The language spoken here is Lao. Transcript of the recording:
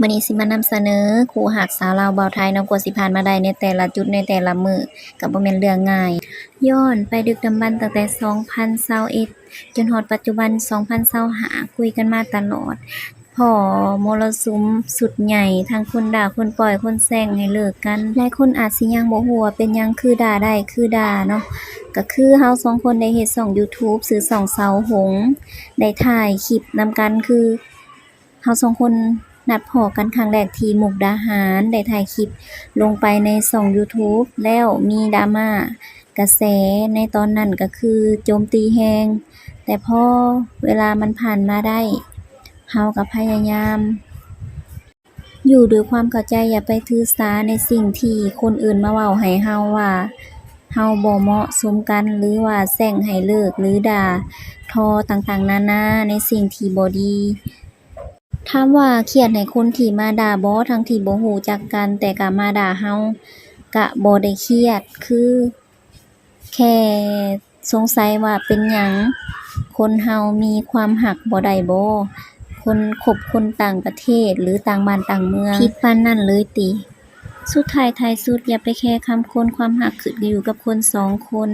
ມື້ນີ້ຊິມານຳສະເໜີຄູ່ຮັກສາວລາວບ່າວໄທເນາະ ກວ່າຊິຜ່ານມາໄດ້ໃນແຕ່ລະຈຸດໃນແຕ່ລະມື້ ກໍບໍ່ແມ່ນເລື່ອງງ່າຍ. ຍ້ອນໄປດຶກດຳບັນຕັ້ງແຕ່ສອງພັນຊາວເອັດ ຈົນຮອດປັດຈຸບັນສອງພັນຊາວຫ້າ ຄຸຍກັນມາຕະຫຼອດ ພໍ້ມໍລະສຸມຊຸດໃຫຍ່ ທັງຄົນດ່າ ຄົນປ່ອຍ ຄົນແຊ່ງໃຫ້ເລີກກັນ. ຫຼາຍຄົນອາດຊິຍັງບໍ່ຮູ້ວ່າເປັນຫຍັງຄືດ່າໄດ້ ຄືດ່າເນາະ ກໍຄືເຮົາສອງຄົນໄດ້ເຮັດຊ່ອງ YouTube ຊື່ຊ່ອງເສົາຫົງ ໄດ້ຖ່າຍຄລິບນຳກັນ ຄື ເຮົາສອງຄົນນັດພໍ້ກັນຄັ້ງແລກທີ່ມຸກດາຫານ ໄດ້ຖ່າຍຄລິບລົງໄປໃນຊ່ອງ YouTube ແລ້ວມີດຣາມາກະແສໃນຕອນນັ້ນກໍຄືໂຈມຕີແຮງ ແຕ່ພໍເວລາມັນຜ່ານມາໄດ້ ເຮົາກໍພະຍາຍາມຢູ່ດ້ວຍຄວາມເຂົ້າໃຈ ຢ່າໄປຖືສາໃນສິ່ງທີ່ຄົນອື່ນມາເວົ້າໃຫ້ເຮົາວ່າເຮົາບໍ່ເໝາະສົມກັນ ຫຼືວ່າແຊ່ງໃຫ້ເລີກ ຫຼືດ່າທໍ່ຕ່າງໆນານາໃນສິ່ງທີ່ບໍ່ດີ. ຖາມວ່າຄຽດໃຫ້ຄົນທີ່ມາດ່າບໍ່ ທັງທີ່ບໍ່ຮູ້ຈັກກັນ ແຕ່ກະມາດ່າເຮົາ ກະບໍ່ໄດ້ຄຽດ ຄືແຄ່ສົງໄສວ່າເປັນຫຍັງຄົນເຮົາມີຄວາມຮັກບໍ່ໄດ້ບໍ ຄົນຄົບຄົນຕ່າງປະເທດ ຫຼືຕ່າງບ້ານຕ່າງເມືອງ ຜິດປານນັ້ນເລີຍຕິ. ສຸດທ້າຍທ້າຍສຸດ ຢ່າໄປແຄຄຳຄົນ ຄວາມຮັກຂຶ້ນຢູ່ກັບຄົນສອງຄົນ.